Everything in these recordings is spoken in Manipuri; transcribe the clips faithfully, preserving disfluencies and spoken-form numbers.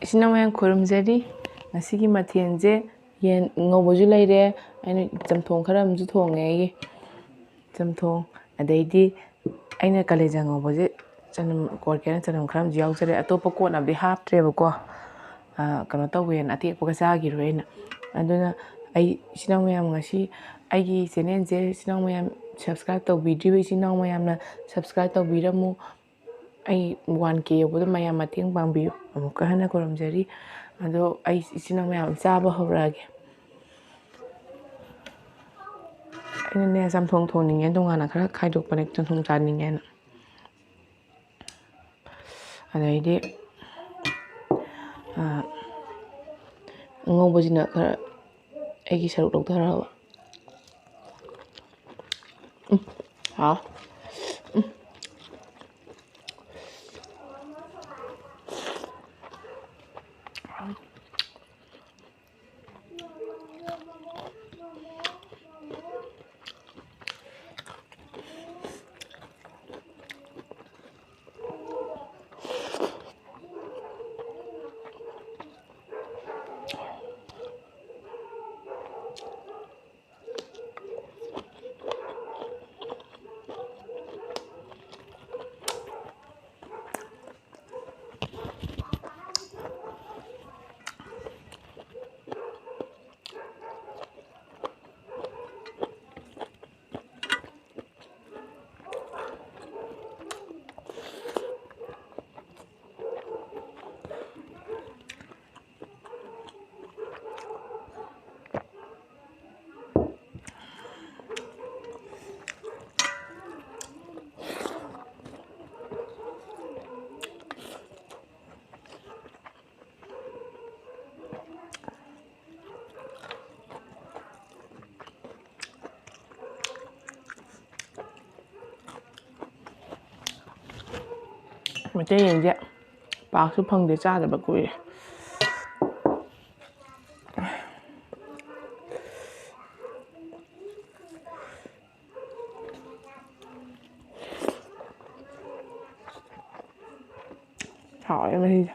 ꯏꯆꯤꯟ ꯏꯅꯥꯎ ꯃꯌꯥꯝ ꯈꯨꯔꯨꯝꯖꯔꯤ꯫ ꯉꯁꯤꯒꯤ ꯃꯊꯦꯜꯁꯦ ꯌꯦꯟ ꯉꯧꯕꯁꯨ ꯂꯩꯔꯦ, ꯑꯩꯅ ꯆꯝꯊꯣꯡ ꯈꯔ ꯑꯃꯁꯨ ꯊꯣꯡꯉꯦ꯫ ꯑꯩꯒꯤ ꯆꯝꯊꯣꯡ, ꯑꯗꯩꯗꯤ ꯑꯩꯅ ꯀꯂꯦꯖꯥ ꯉꯧꯕꯁꯦ ꯆꯅꯝ, ꯀꯣꯔꯀꯦꯟ ꯆꯅꯝ ꯈꯔ ꯑꯃꯁꯨ ꯌꯥꯎꯖꯔꯦ꯫ ꯑꯇꯣꯞꯄ ꯀꯣꯠꯅꯕꯗꯤ ꯍꯥꯞꯇ꯭ꯔꯦꯕꯀꯣ, ꯑ, ꯀꯩꯅꯣ ꯇꯧꯋꯦꯅ, ꯑꯇꯦꯛꯄꯒ ꯆꯥꯈꯤꯔꯣꯏꯅ꯫ ꯑꯗꯨꯅ ꯑꯩ ꯏꯆꯤꯟ ꯏꯅꯥꯎ ꯃꯌꯥꯝ, ꯉꯁꯤ ꯑꯩꯒꯤ ꯆꯦꯅꯦꯜꯁꯦ ꯏꯆꯤꯟ ꯏꯅꯥꯎ ꯃꯌꯥꯝ subscribe ꯇꯧꯕꯤꯗ꯭ꯔꯤꯕ ꯏꯆꯤꯟ ꯏꯅꯥꯎ ꯃꯌꯥꯝꯅ subscribe ꯇꯧꯕꯤꯔꯝꯃꯨ꯫ ꯑꯩ one K ꯌꯧꯕꯗ ꯃꯌꯥꯝ ꯃꯇꯦꯡ ꯄꯥꯡꯕꯤꯌꯨ꯫ ꯑꯃꯨꯛꯀ ꯍꯟꯅ ꯈꯨꯔꯨꯝꯖꯔꯤ꯫ ꯑꯗꯣ ꯑꯩ ꯏꯆꯤꯟ ꯏꯅꯥꯎ ꯃꯌꯥꯝ ꯆꯥꯕ ꯍꯧꯔꯛꯑꯒꯦ꯫ ꯑꯩꯅꯅꯦ, ꯆꯝꯊꯣꯡ ꯊꯣꯡꯅꯤꯡꯉꯦ, ꯇꯣꯉꯥꯟꯅ ꯈꯔ ꯈꯥꯏꯗꯣꯛꯄꯅꯦ, ꯆꯝꯊꯣꯡ ꯆꯥꯅꯤꯡꯉꯦꯅ꯫ ꯑꯗꯩꯗꯤ, ꯑ, ꯑꯉꯧꯕꯁꯤꯅ ꯈꯔ ꯑꯩꯒꯤ ꯁꯔꯨꯛ ꯂꯧꯊꯔꯕ꯫ ꯎꯝ, ꯍꯥꯎ꯫ ꯎꯝ꯫ ꯃꯩꯇꯩ ꯌꯦꯟꯁꯦ ꯄꯥꯛꯁꯨ ꯐꯪꯗꯦ, ꯆꯥꯗꯕ ꯀꯨꯏꯔꯦ꯫ ꯍꯥꯎꯋꯦ ꯃꯍꯤꯁꯦ꯫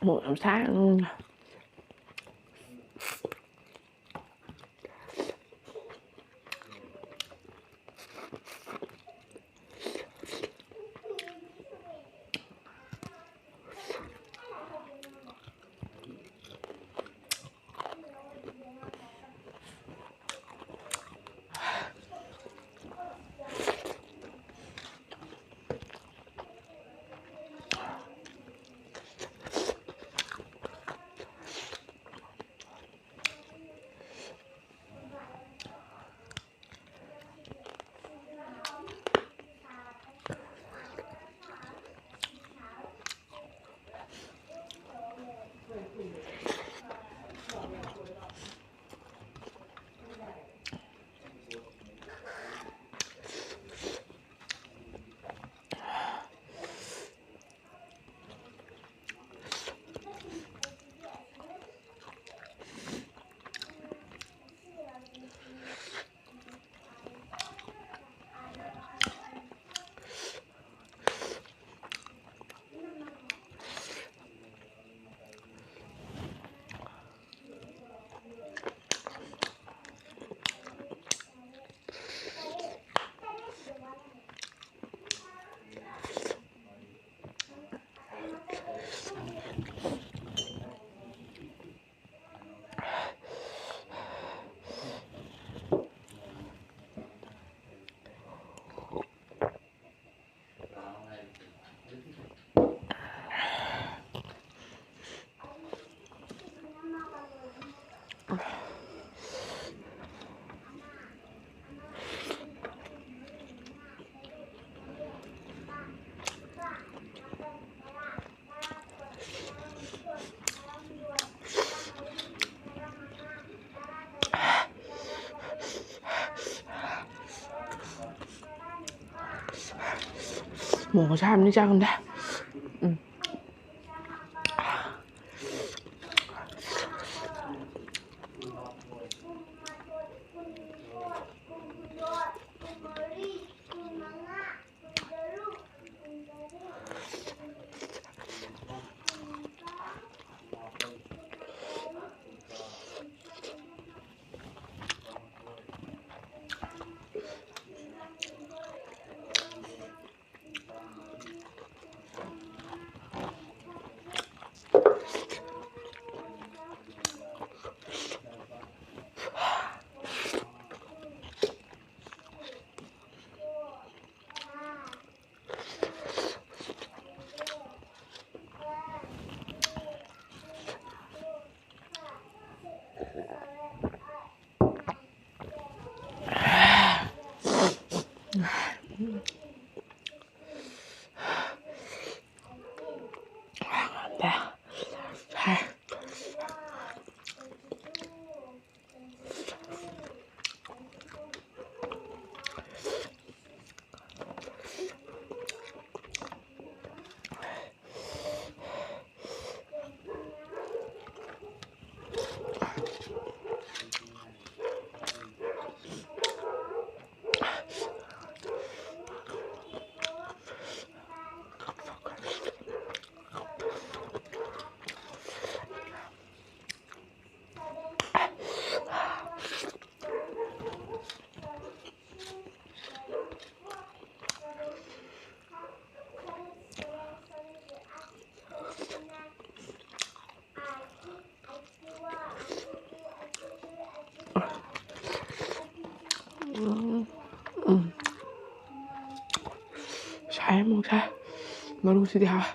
ꯃꯣꯔꯣꯛ ꯌꯥꯝ ꯁꯥꯏ꯫ ꯎꯝ꯫ ꯃꯣꯔꯣꯛ ꯁꯥꯕꯅꯤ ꯆꯥ ꯉꯝꯗꯦ꯫ ꯎꯝ꯫ ꯑꯩ ꯑꯃꯨꯛ ꯁꯥꯏ꯫ ꯃꯔꯨꯁꯤꯗꯤ ꯍꯥꯎꯋꯦ꯫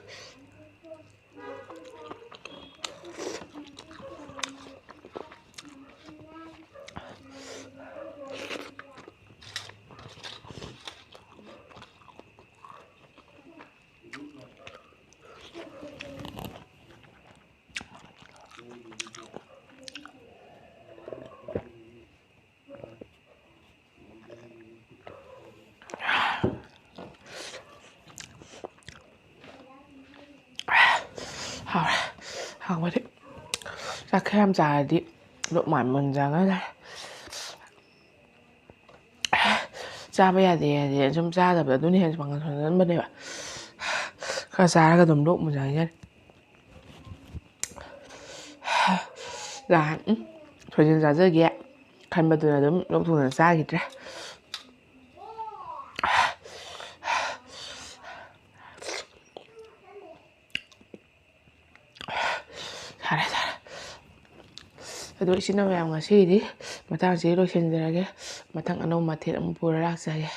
ꯍꯥꯎꯔꯦ꯫ ꯍꯥꯎꯕꯗꯤ ꯆꯥꯛ ꯈꯔ ꯌꯥꯝ ꯆꯥꯔꯗꯤ ꯂꯣꯛ ꯃꯥꯟ ꯃꯨꯟꯖꯒꯅꯤ꯫ ꯆꯥꯕ ꯌꯥꯗꯦ ꯌꯥꯗꯦ ꯁꯨꯝ ꯆꯥꯗꯕꯗ ꯑꯗꯨꯅ ꯍꯦꯟꯅ ꯄꯥꯡꯒꯜ ꯁꯣꯟꯖꯟꯕꯅꯦꯕ꯫ ꯈꯔ ꯆꯥꯔꯒ ꯑꯗꯨꯝ ꯂꯣꯛ ꯃꯨꯟꯖꯒꯅꯤ꯫ ꯅꯍꯥꯟ ꯎꯝ ꯁꯣꯏꯖꯤꯟ ꯆꯥꯖꯒꯦ ꯈꯟꯕꯗꯨꯅ ꯑꯗꯨꯝ ꯂꯣꯛ ꯊꯨꯡꯅ ꯆꯥꯈꯤꯗ꯭ꯔꯦ꯫ ꯁꯥꯔꯦ ꯁꯥꯔꯦ꯫ ꯑꯗꯣ ꯏꯆꯤꯟ ꯏꯅꯥꯎ ꯃꯌꯥꯝ, ꯉꯁꯤꯒꯤꯗꯤ ꯃꯇꯥꯡꯁꯤꯗ ꯂꯣꯏꯁꯤꯟꯖꯔꯒꯦ꯫ ꯃꯊꯪ ꯑꯅꯧꯕ ꯃꯊꯦꯜ ꯑꯃꯨꯛ ꯄꯨꯔ ꯂꯥꯛꯆꯒꯦ꯫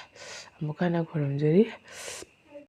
ꯑꯃꯨꯛ ꯍꯟꯅ ꯈꯨꯔꯨꯝꯖꯔꯤ꯫